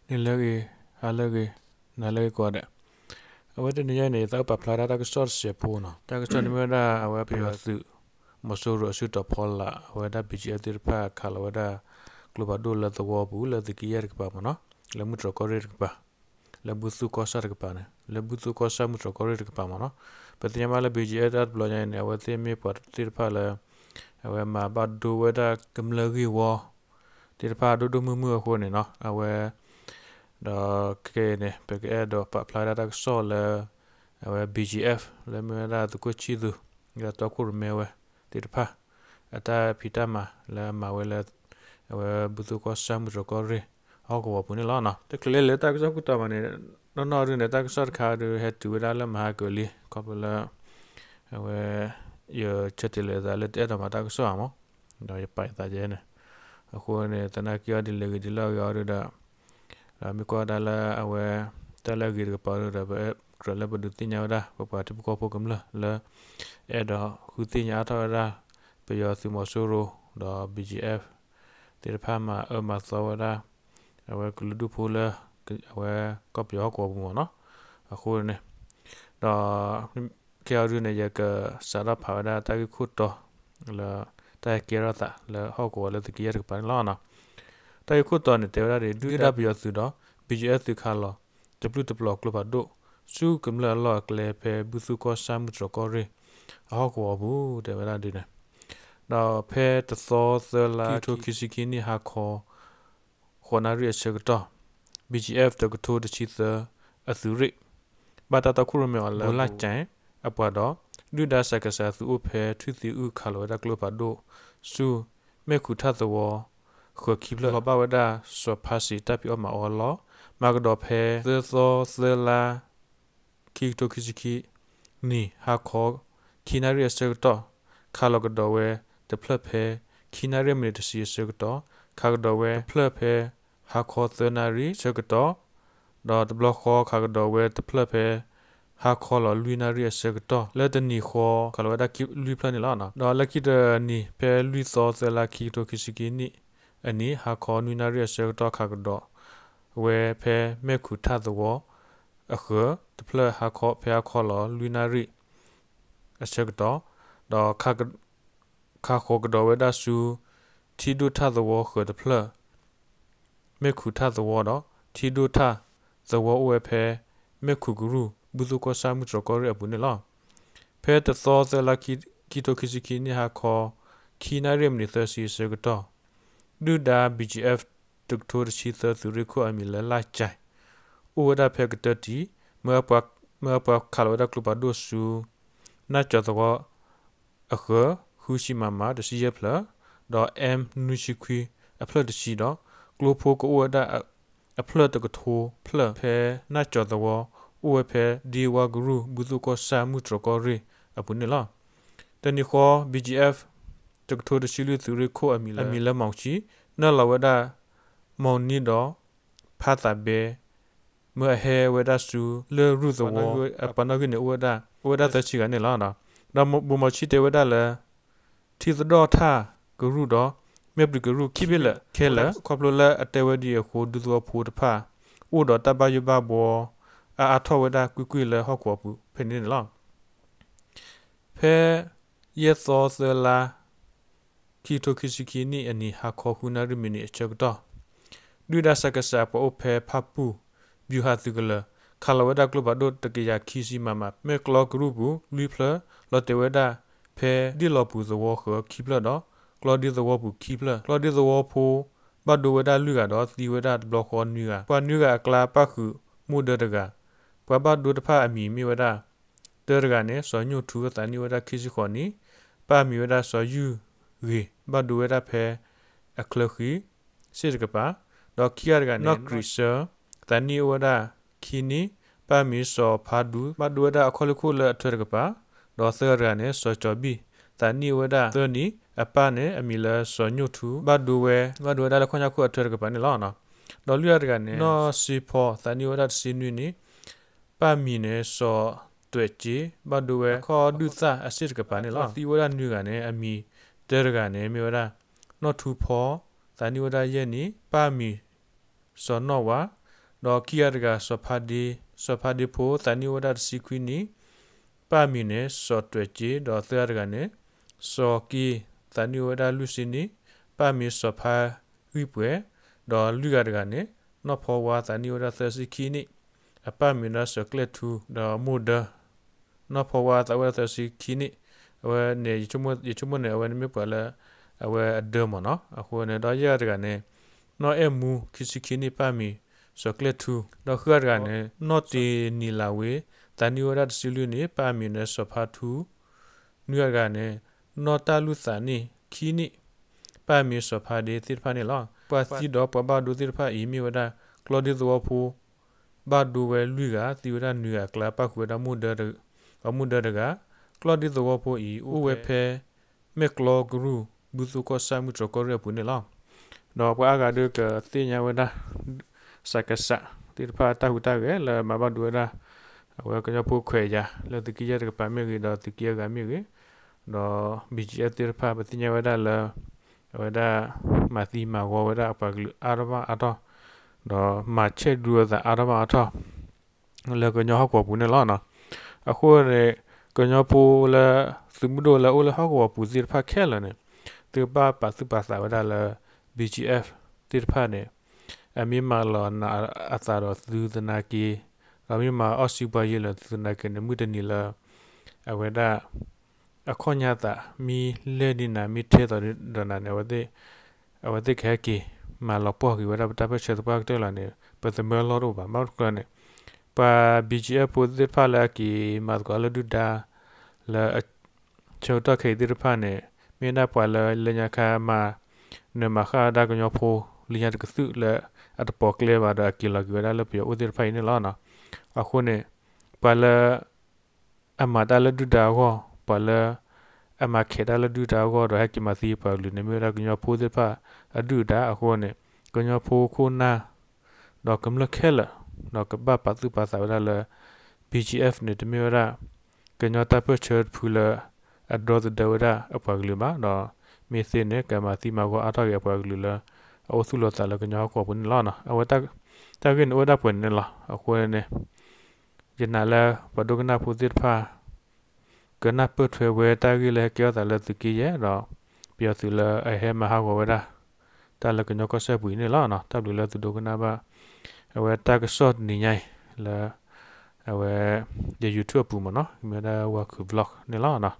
နံၤလၢအဂ့ၤ, ဟါလၢအဂ့ၤ, နၤလၢအဂ့ၤကိးဂၤဒဲး. အဝဲတနံၤညါအံၤန့ၣ် ယသးအိၣ်ပာ်ဖျါဝဲဒၣ်တၢ်ကစီၣ်တစဲးဖိနီၤ. တၢ်ကစီၣ်န့ၣ်မ့ၢ်ဝဲဒၣ် အဝဲပယီၤသုး မီၤစိရိၤအစုတီၤဖီလာ် အဝဲဒၣ် ဘီၣ်ကၠံၣ်အ့ၣ် သ့ၣ်တဖၣ်ခးလီၤဝဲဒၣ် ကျိဖးဒိၣ်လၢသဝီပူၤ လၢသုးက့ယဲၢ်တကပၤမ့ၢ်နီၤ, လၢမုၢ်တြီၤကီၢ်ရ့ၣ်တကပၤ, လၢဘူၣ်သိၣ်ကီၢ်ဆၣ်တကပၤန့ၣ်, လၢဘူၣ်သိၣ်ကီၢ်ဆၣ်မုၢ်တြီၤကီၢ်ရ့ၣ်တကပၤမ့ၢ်နီၤ. ပသ့ၣ်ညါဘၣ်လၢ ဘီၣ်ကၠံၣ်အ့ၣ် တၢ်တဘျီညါအံၤန့ၣ် အဝဲသ့ၣ်မ့ၢ်ပှၤသ့ၣ်တဖၣ်လၢ အဝဲမၤဘၣ်ဒိဝဲဒၣ်ကမျၢၢ်ဂ့ၢ်ဝီ သ့ၣ်တဖၣ်ဒိၣ်ဒိၣ်မုၢ်မုၢ်အဃိန့ၣ်နီၤ, အဝဲ ဒီးခဲအံၤန့ၣ် ပကအဲၣ်ဒိးပာ်ဖျါဝဲဒၣ်တၢ်ကစီၣ်လၢ အဝဲ ဘီၣ်ကၠံၣ်အ့ၣ် လၢမ့ၢ်ဝဲဒၣ်သုးခိၣ်ဆံၣ်သူး ဒီးတီခိၣ်ရိၣ်မဲဝဲသ့ၣ်တဖၣ် အတၢ်ဖံးတၢ်မၤလၢအမၤဝဲလၢ အဝဲဘူၣ်သိၣ်ကီၢ်ဆၣ်မုၢ်တြီၤကီၢ်ရ့ၣ် ဟီၣ်ကဝီၤပူၤန့ၣ်လီၤ. တချုးလဲၤလၢတၢ်ကစီၣ်ခိၣ်တီမးန့ၣ် နီၢ်နီၢ်ဒုန့ၣ် တၢ်ကစီၣ်တခါဒု ဟဲတုၤဝဲဒၣ်လၢမဟါကၢၤလံ ခီဖျိလၢ အဝဲ ယဆၢတဲာ်လီၤယသးလၢတအဲၣ်ဒိးမၤတၢ်ကစီၣ်ဧါမး, ဒီးယပာ်ယသးယဲန့ၣ်, အဃိန့ၣ် သနာ်က့အီၤဒ်လဲၣ်ဂ့ၤဒ်လဲၣ်ဂ့ၤအီၤဒုဒီး ဒီးမ့ၢ်ကွၢ်ဒၣ်လၢအဝဲ တၢ်လၢအဂ့ၤတကပၤဒုဒီး ပကြၢးလၢပဒုးသ့ၣ်ညါဝဲဒၣ် ပပှၤထံဖိကီၢ်ဖိကမျၢၢ်လၢ အဲၣ်ဒိးဃုသ့ၣ်ညါအါထီၣ်ဝဲဒၣ် ပယီၤသုးမီၤစိရိၤ ဒီး ဘီၣ်ကၠံၣ်အ့ၣ် သ့ၣ်တဖၣ်မၤအၢမၤသီဝဲဒၣ် အဝဲကလုာ်ဒူၣ်ဖိလၢ အဝဲကီၢ်ပယီၤဟီၣ်ကဝီၤပူၤမ့ၢ်နီၤ, အဃိန့ၣ် ဒီး ခဲအံၤဒုန့ၣ် ယကစးထီၣ်ဖးဝဲဒၣ်တၢ်ဂ့ၢ်ခိၣ်တီ လၢ တၢ်ဟဲကဲထီၣ်သးလၢဟီၣ်ကဝီၤလၢသုးက့ယဲၢ်တကပၤန့ၣ်လီၤ. တၢ်ဂ့ၢ်ခိၣ်တီန့ၣ် တဲဝဲဒၣ်ဒ် ဒုၣ်ဒါပယီၤသုးဒီး ဘီၣ်ကၠံၣ်အ့ၣ် သုးခးလီၤ တပျုၢ်တပျီၤကျိဖးဒိၣ် ဆူကမျၢၢ်အလီၢ်အကျဲ ဖဲဘူၣ်သိၣ်ကီၢ်ဆၣ်မုၢ်တြီၤကီၢ်ရ့ၣ် အဟီၣ်ကဝီၤပူၤ တဲဝဲဒၣ်ဒ်န့ၣ်, ဒီးဖဲတသီသၢလါ ခံကထိခံဆံခံနံၣ်ဟါခီ ဃိးနၣ်ရံၣ်အဆၢကတီၢ် ဘီၣ်ကၠံၣ်အ့ၣ် တကထိတဆံသၢ အသုးရ့ၣ် ဘၣ်တၢ်တီခိၣ်ရိၣ်မဲအီၤလၢ ဘိလၣ်ကၠဲၣ် အပှၤဒီး ဒုၣ်ဒါစကစ သုးအိၣ်ဖဲထွံၣ်သံအုၣ် ခးလီၤဝဲဒၣ်ကျိဖးဒိၣ်ဆူ မဲၣ်ခူၣ်ထၣ်သဝီ ဃၢၤခံဖျၢၣ် လီၤဘၣ်ဝဲဒၣ် စီၤဖါစံးတၢ်ဖံးအီၣ်မၤအီၣ်အလီၢ်, မၤကဒီးဖဲ သၢသီသၢလါ ခံကထိခံဆံခံနံၣ် ဟါခီ ခံနၣ်ရံၣ်အဆၢကတီၢ် ခးလီၤကဒီးဝဲတဖျၢၣ်ဖဲ ခံနၣ်ရံၣ်မံးနံးတဆံအဆၢကတီၢ်, ခးကဒီးဝဲတဖျၢၣ်ဖဲ ဟါခီသၢနၣ်ရံၣ်အဆၢကတီၢ်, ဒီးတဘျီဃီခးကဒီးဝဲတဖျၢၣ်ဖဲ ဟါခီလီၤလွံၢ်နၣ်ရံၣ်အဆၢကတီၢ်, လၢတနံၤဃီခးလီၤဝဲဒၣ်လွံၢ်ဖျၢၣ်န့ၣ်လီၤ. ဒီးလၢခံတနံၤ ဖဲလွံၢ်သီသၢလါ ခံကထိခံဆံခံနံၣ်အနံၤ ဟါခီနွံနၣ်ရံၣ်အဆၢကတီၢ် ခးကဒီးဝဲဖဲမဲၣ်ခူၣ်ထၣ်သဝီအဃၢၤတဖျၢၣ် ဟါခီ ဖဲဟါခီလီၤလွံၢ်နၣ်ရံၣ်အဆၢကတီၢ်, ဒီး ခးဃီၤကဒီးဝဲဒၣ်ဆူ ထံဒိၣ်ထၣ်သဝီဃၢၤတဖျၢၣ် မဲၣ်ခူၣ်ထၣ်သဝီဒီး ထံဒိၣ်ထၣ်သဝီအိၣ်ဝဲဖဲ မဲၣ်ခူၣ်ကရူၢ် ဘူၣ်သိၣ်ကီၢ်ဆၣ်မုၢ်တြီၤကီၢ်ရ့ၣ်အပူၤန့ၣ်လီၤ. ဖဲတသီသၢလါ ခံကထိခံဆံခံနံၣ် ဟါခီ ခံနၣ်ရံၣ်မံးနံးသၢဆံအဆၢကတီၢ် ဒုၣ်ဒါ ဘီၣ်ကၠံၣ်အ့ၣ် တကထိတဆံသၢ သုးရ့ၣ်ခိၣ်အမံၤလၢလၢ်ကၠဲး အိၣ်ဝဲဒၣ်ဖဲကတၢၢ်တံၢ် မၢအပှၤခးလီၤဝဲဒၣ်ကျိဖးဒိၣ်ဆူ နၢ်ကၠီၤသဝီ အဃၢၤ ဃုဆံ မမ တဆံယဲၢ်ဖျၢၣ်, ဒီး M နွံဆံခွံ အဖျၢၣ်တဆံဒီး ကျိဖိကအိၣ်ဝဲဒၣ်အဖျၢၣ်တကထိဖျၢၣ်ဖဲနၢ်ကၠီၤသဝီ အိၣ်ဝဲဖဲဒ့ဝါကရူၢ် ဘူၣ်သိၣ်ကီၢ်ဆၣ်မုၢ်တြီၤကီၢ်ရ့ၣ်အပူၤန့ၣ်လီၤ. တနံၤဃီ ဘီၣ်ကၠံၣ်အ့ၣ် တကထိတဆံလွံၢ် သုးရ့ၣ်ခိၣ်အမံၤလၢ အမံၤလၢမီၣ်ဆံ နၢၣ်လီၤဝဲဒၣ် မီၣ်နံဒီး ဖါသးဘဲ မၢအဟဲဝဲဒၣ်ဆူ လၢရူၢ်သဝီ အပှၤနီၣ်ဂံၢ်န့ၣ် အိၣ်ဝဲဒၣ်သၢဆံဂၤန့ၣ်လီၤ. ဒီးဘိၣ်မီၣ်ဆံတဲဝဲဒၣ်လၢ ထံသဒီၣ်ထၣ်ကရူၢ်ဒီး မဲၣ်ပျံၤကရူၢ်ခံဘ့ၣ်လၢာ်ခဲလၢာ် ခီဖျိလၢအတဲဝဲဒ်အံၤအဃိ ဒူသဝီဖိတဖၣ် အိၣ်ဒီးတၢ်ဘၣ်ယိၣ်ဘၣ်ဘှီ အါအါထီၣ်ဝဲဒၣ်ကွ့ၢ်ကွ့ၢ်လၢဟီၣ်ကဝီၤပူၤဖဲန့ၣ်န့ၣ်လီၤ. ဖဲ ယဲၢ်သီသၢလါ ခံကထိခံဆံခံနံၣ်အနံၤ ဟါခီဃုနၣ်ရံၣ်မံးနံးအဆၢကတီၢ် ဒုၣ်ဒါစကစ အပှၤအိၣ်ဖဲဖၣ်ပူၣ် ဗျူဟာသုးကလၢၤ ခးလီၤဝဲဒၣ်ကျိဖးဒိၣ်တကယၤခံဆံ မမ မဲၣ်ကျီကရူၢ်ပူၤလွံၢ်ဖျၢၣ် လီၤတဲာ်ဝဲဒၣ်ဖဲဒ့ၣ်လီၤပူၤသဝီဃၢၤခံဖျၢၣ်ဒီး ကျီဒ့သဝီပူၤခံဖျၢၣ် ကျီဒ့သဝီဖိ ဘၣ်ဒိဝဲဒၣ်လွံၢ်ဂၤဒီးသံဝဲဒၣ်တဘျီဃီနွံဂၤ ပှၤနွံဂၤအကျါပၣ်ဃုာ်မိၢ်ဒၢတဂၤ ပှၤဘၣ်ဒိတဖၣ်အမံၤမ့ၢ်ဝဲဒၣ် တၢတဂၤန့ၣ် စီၤညိၣ်ထူ သးနံၣ်အိၣ်ဝဲဒၣ်ခံဆံဃိးနံၣ် ပၢ်အမံၤဝဲဒၣ်စီၤယုၢ်ဂ့ၤ ဘၣ်ဒိဝဲဒၣ်ဖဲအချၢဃံ စ့ၣ်တကပၤ ဒီးခံဂၤတဂၤန့ၣ် နီၢ်ကြံးစၢ သးနံၣ်အိၣ်ဝဲဒၣ်ခံနံၣ် ပၢ်မံၤစီၤဖါဒူ ဘၣ်ဒိဝဲဒၣ်အခီၣ်လ့ၢ်ခိၣ်လၢအထွဲတကပၤ ဒီးသၢဂၤတဂၤန့ၣ် စီၤကၠီၤဘံၣ် သးနံၣ်အိၣ်ဝဲဒၣ်သၢနံၣ် အပၢ်န့ၣ်အမံၤလၢစီၤညိၣ်ထူ ဘၣ်ဒိဝဲ ဘၣ်ဒိဝဲဒၣ်လၢခီၣ်ညါခိၣ်အထွဲတကပၤန့ၣ်လီၤ. ဒီးလွံၢ်ဂၤတဂၤန့ၣ် နီၢ်စ့ဖီ သးနံၣ်အိၣ်ဝဲဒၣ်တဆံနွံနံၣ် ပၢ်မံၤန့ၣ် စီၤတွဲးက့ ဘၣ်ဒိဝဲခီၣ်ဒုၣ်သၣ်အစ့ၣ်တကပၤန့ၣ်လီၤ. သံဝဲဒၣ်နွံဂၤန့ၣ် အမံၤတၢတဂၤန့ၣ် မ့ၢ်ဝဲဒၣ် နီၢ်ထူဖီ သးနံၣ်ဝဲဒၣ်ယဲၢ်နံၣ် ပၢ်မံၤ စီၤနီၣ်ဝါ ဒီးခံဂၤတဂၤ စီၤဖါဒ့, စီၤဖါဒ့ဖိ သးနံၣ်အိၣ်ဝဲဒၣ်တဆံခွံနံၣ်, ပၢ်မံၤန့ၣ် စီၤတွဲးက့, ဒီးသၢဂၤတဂၤန့ၣ် စီၤက့, သးနံၣ်အိၣ်ဝဲဒၣ်လွံၢ်ဆံနံၣ်, ပၢ်မံၤစီၤဖါဂံၢ်ပှဲၤ, ဒီးလွံၢ်ဂၤတဂၤန့ၣ် နီၢ်ဖီဝါ သးနံၣ်အိၣ်ဝဲဒၣ်သၢဆံခံနံၣ်, အပၢ်မံၤဒီးစီၤကျဲၣ်ထူ ဒီးမိၢ်ဒၢ နီၢ်ဖီဝါသးအိၣ်ဝဲဒၣ်သၢဆံခံနံၣ်, အဝဲန့ၣ် ယဆိကမိၣ်န့ၣ် အဝဲန့ၣ်မ့ၢ်ပှၤလၢ အဝဲအဒၢမ့ၢ်နီၤ, အဃိန့ၣ် ဒီးယဲၢ်ဂၤတဂၤန့ၣ် နီၢ်အဲၣ်မူ ခံဆံခံနံၣ် ပၢ်မံၤ စီၤကျဲၣ်ထူ, ဒီးဃုဂၤတဂၤန့ၣ် နီၢ်တ့နံၤလးဝ့ သးနံၣ်အိၣ်ဝဲဒၣ်တဆံလွံၢ်နံၣ် ပၢ်မံၤန့ၣ်စီၤဖါထူ, နွံဂၤတဂၤန့ၣ် နီၢ်တၢ်လူၢ်သးနံၣ် ခံနံၣ်, ပၢ်မံၤစီၤဖါဒ့သ့ၣ်တဖၣ်န့ၣ်လီၤ. ပှၤသံဒီးပှၤဘၣ်ဒိသ့ၣ်တဖၣ်အံၤ မ့ၢ်ဝဲဒၣ် ကျီၢ်ဒ့သဝီဖိ ဘၣ်ဒိဝဲလွံၢ်ဂၤ, သံဝဲဒၣ်နွံဂၤအကျါ ပၣ်ဃုာ်ဝဲဒၣ်မိၢ်ဒၢတဂၤ, အမိၢ်ဒၢတဂၤ, ကျီၢ်ဒ့သဝီဖိအံၤ အိၣ်ဝဲဖဲ မဲၢ်ကျီကရူၢ် ဘုသိၣ်ကီၢ်ဆၣ် မုၢ်တြီၢ်ကီၢ်ရ့ၣ်အပူၤန့ၣ်လီၤ. ဒီးပှၤအါဂၤဒီးကသ့ၣ်ညါဝဲဒၣ် စကစ သ့ၣ်တဖၣ်တၢ်ဟူးတၢ်ဂဲၤလၢမၤဘၣ်ဒိဝဲဒၣ် အဝဲကညီဖိခွဲးယာ် လၢသုးက့ယဲၢ်တကပၤမ့ၢ်ဂ့ၤ ဒီးသုးက့အဂၤမ့ၢ်ဂ့ၤ, ဒီး ဘီၣ်ကၠံၣ်အဲၣ် သ့ၣ်တဖၣ် ပသ့ၣ်ညါဝဲဒၣ်လၢ အဝဲဒၣ် မၤသံမၤဂီၤဝဲဒၣ်အပှၤကလုာ်အါထီၣ်ဘၣ်အါထီၣ်, ဒီးမၤဆဲးဒူအသးအါထီၣ်ဘၣ်အါထီၣ် လၢကညီဟီၣ်ကဝီၤပူၤန့ၣ်လီၤ. အဃိန့ၣ် ကညီဖိလၢ သုးမုၢ်ဒိၣ်လၢအိၣ်လၢဟီၣ်ကဝီၤပူၤသ့ၣ်တဖၣ်ခဲလၢာ်န့ၣ် သုကဘၣ်ပာ်သူၣ်ပာ်သးဝဲဒၣ်လၢ ဘီၣ်ကၠံၣ်အဲၣ် သ့ၣ်တဖၣ်န့ၣ် အမ့ၢ်မၤလီၤနၤအသးဒီးသုသနာ်က့, ဒီးမ့ၢ်မၤအီၣ်စံပှၤယ့လၢသုသနာ်က့န့ၣ် မုၢ်တနံၤလၢ အဝဲဒၣ် အခီၣ်ညါသး မ့ၢ်လဲၢ်ဒံးနၤ မ့ၢ်ထဲသိးဒီးနၤန့ၣ် အဝဲသ့ၣ်ကဟဲက့ၤ မၤလီၤပှီၢ်က့ၤဝဲဒၣ်ပတၢ်ပၢၢ်ဆၢသပှၢ်ကတၢၢ်လီၤန့ၣ် ပသမၢလီၢ်တအိၣ်ဘၣ်. ဘၣ်မနုၤအဃိန့ၣ် ပှၤ ဘီၣ်ကၠံၣ်အဲၣ် ဖိသ့ၣ်တဖၣ်လၢအက့ၤ မၤသကိးလၢဒုၣ်ဒါ လၢ ဆၢကတီၢ်ခဲအံၤသ့ၣ်တဖၣ်န့ၣ် မ့ၢ်ဒၣ်ပှၤလၢလၢညါခါမၤ နၢၤမၤဃၣ်ဝဲဒၣ်ကညီဖိ လၢညါတကသုၣ်လၢ အတပိာ်ကျဲဘၣ်ဒီး အက့ၤလီၤက့ၤဝဲဒၣ်လၢပယီၤအိၣ်သ့ၣ်တဖၣ်အံၤန့ၣ်လီၤ. အဃိန့ၣ် ပှၤလၢ အမၤတၢ်လၢဒုၣ်ဒါအဂီၢ်, ပှၤလၢ အမၤခဲးတၢ်လၢဒုၣ်ဒါအဂီၢ်ဒီး ဟဲက့ၤမၤသံပှၤကလုာ်န့ၣ် မ့ၢ်ဝဲဒၣ်ကညီဖိသ့ၣ်တဖၣ် အဒုၣ်အဒါအဃိန့ၣ် ကညီဖိခိၣ်နၢ် ဒီးကမျၢၢ်ခဲလၢာ် ဒီးကဘၣ်ပာ်သူၣ်ပာ်သးဝဲဒၣ်လၢ ဘီၣ်ကၠံၣ်အဲၣ် န့ၣ် တမ့ၢ်ဝဲဒၣ် ကညီတၢ်ပၢၢ်ဆၢတဖုလၢ အဒီသဒၢဝဲဒၣ်အပှၤကလုာ်ဘၣ်, ဒီးမ့ၢ်သ့န့ၣ် ကမၤသံမၤဂီၤအါထီၣ်က့ၤအပှၤကလုာ်လၢ အအိၣ်သူၣ်လီၤသးလၢကညီဟီၣ်ကဝီၤပူၤန့ၣ်လီၤ. အဝဲ တၢ်ဂ့ၢ်န့ၣ်အိၣ်ဝဲဒၣ်ပှဲၤန့ၣ်လီၤ. အဃိန့ၣ် ယနာ်လၢပှၤဒိကနၣ်ဖိသ့ၣ်တဖၣ် ကနၢ်ပၢၢ်ထွဲဝဲတၢ်ဂ့ၢ်လၢဟဲကဲထီၣ်သးလၢသုးက့ယဲၢ်ဒီး ပယီၤသုးလၢအဟဲမၤဟးဂီၤဝဲဒၣ် တၢ်လၢကညီကီၢ်စဲၣ်ပူၤအံၤန့ၣ်လီၤ. တၢ်ဘျုးလၢသုဒိကနၣ်ဘၣ် အဝဲတၢ်ကစီၣ်တနံၤညါအံၤ လၢ အဝဲ ယ YouTube အပူၤမ့ၢ်နီၤ မ့ၢ်ဝဲဒၣ် ဝါခု vlog န့ၣ်လီၤ.